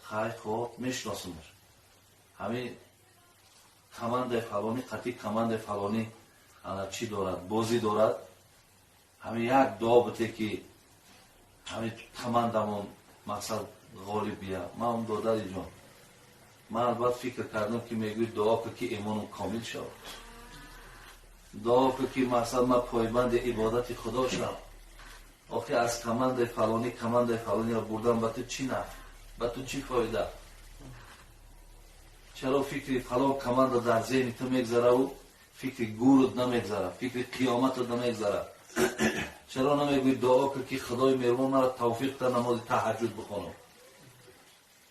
Хай, хоб, мешиносумаш. Ҳамин командаи фалонӣ қатъи командаи фалонӣ ана чӣ дорад, бозӣ дорад. Ҳамин як дуо буте, ки ҳамин командамон мақсад ғолиб бия. Ман додари ҷон, ман албат фикр кардам, ки мегӯй дуо кун, ки имоном комил шавад, дуо кун, ки мақсад ман пойбанди ибодати Худо шавам. Охи, аз командаи фалонӣ командаи фалониро бурдан ба ту чӣ наф, ба ту чӣ фоида? Чаро фикри фалон команда дар зеҳни ту мегзараву фикри гурут намегзара, фикри қиёматат намегзара? Чаро намегӯй дуо кун, ки Худои меҳрубон мара тавфиқ да намози таҳаҷҷуд бихонам,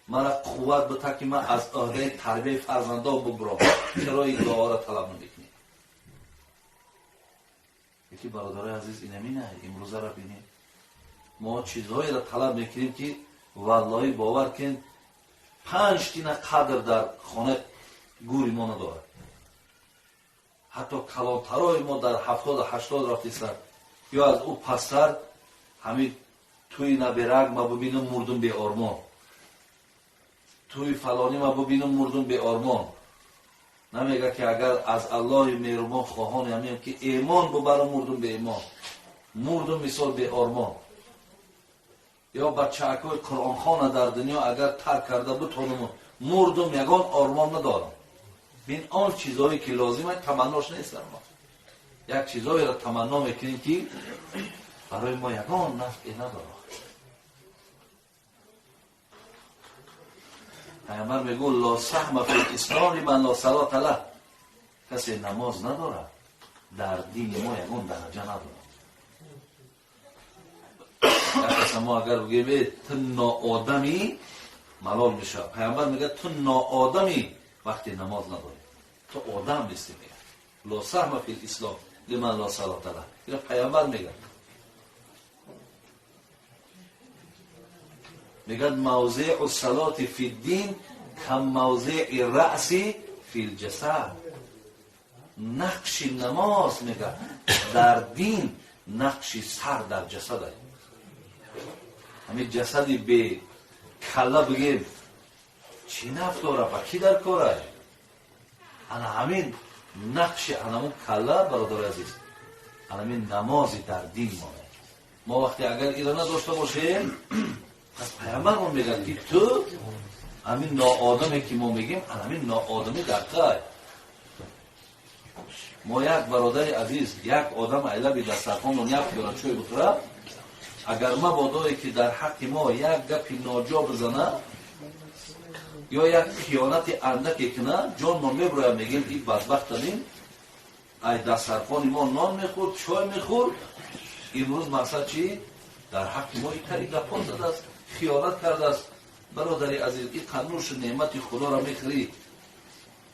мара қувват бита, ки ман аз ӯҳдаи тарбияи фарзандон бубурам? Чаро ин дуоро талаб намекунӣ? Яки бародарои азиз, инамина имрӯзаро бинем, мо чизҳоеро талаб мекунем, ки валлоҳӣ, бовар кун, 5 тина қадр дар хона гури мо надорад. Ҳатто калонтарои мо дар 70-80 рафтиста ё аз ӯ пасттар, ҳамин тӯи наберак ма бубинам, мурдум беормон, тӯи фалонӣ ма бубинам, мурдум беормон. Намега, ки агар аз Аллоҳи меҳрубон хоҳони ҳамин, ки эмон бубарам, мурдум беэмон, мурдум мисол беормон. Ё бачаакҳои қуръонхона дар дунё агар тарк карда бутонуму мурдум, ягон ормон надорам. Бин, он чизҳое ки лозим аст, таманнош нест дар мо. Як чизҳоеро таманно мекунем, ки барои мо ягон нафъе надорад. Пайғамбар мегӯ: ло саҳма фи лислом лиман ло салота лаҳ. Касе намоз надорад, дар дини мо ягон дараҷа надорад. Як каса мо агар бигӯем, э ту ноодамӣ, малол мешавад. Пайғамбар мегӯяд: ту ноодамӣ, вақте намоз надорӣ, ту одам нестӣ. Мегӯяд: ло саҳма фи лислом лиман ло салота лаҳ. Ина пайғамбар мегӯяд. Мегӯяд: мавзеъу салоти фи ддин кам мавзеи раъси фи лҷасад. Нақши намоз, мегӯяд, дар дин нақши сар дар ҷасад аст. Ҳамин ҷасади бе калла, бигем, чӣ наф дора, ба кӣ дар кора? Ана ҳамин нақши анамун калла, бародари азиз, анамин намози дар дин мо. Мо вақте агар ира надошта бошем, пас пайғамбармон мегӯяд, ки ту ҳамин ноодаме, ки мо мегӯем, ҳамин ноодамӣ дар тай. Мо як бародари азиз, як одам айлаби дастархонон як пиёла чой бихӯрад, агар мабодое ки дар ҳаққи мо як гапи ноҷо бизана ё як хиёнати андаке кунад, ҷонмон мебурояд. Мегӯем, ин бадбахтанин ай дастархони мо нон мехӯрд, чой мехӯрд, имрӯз мақсад чи, дар ҳаққи мо итари гапҳо задааст, хиёнат кардааст. Бародари азиз, ин қаннушу неъмати Худоро мехӯрӣ.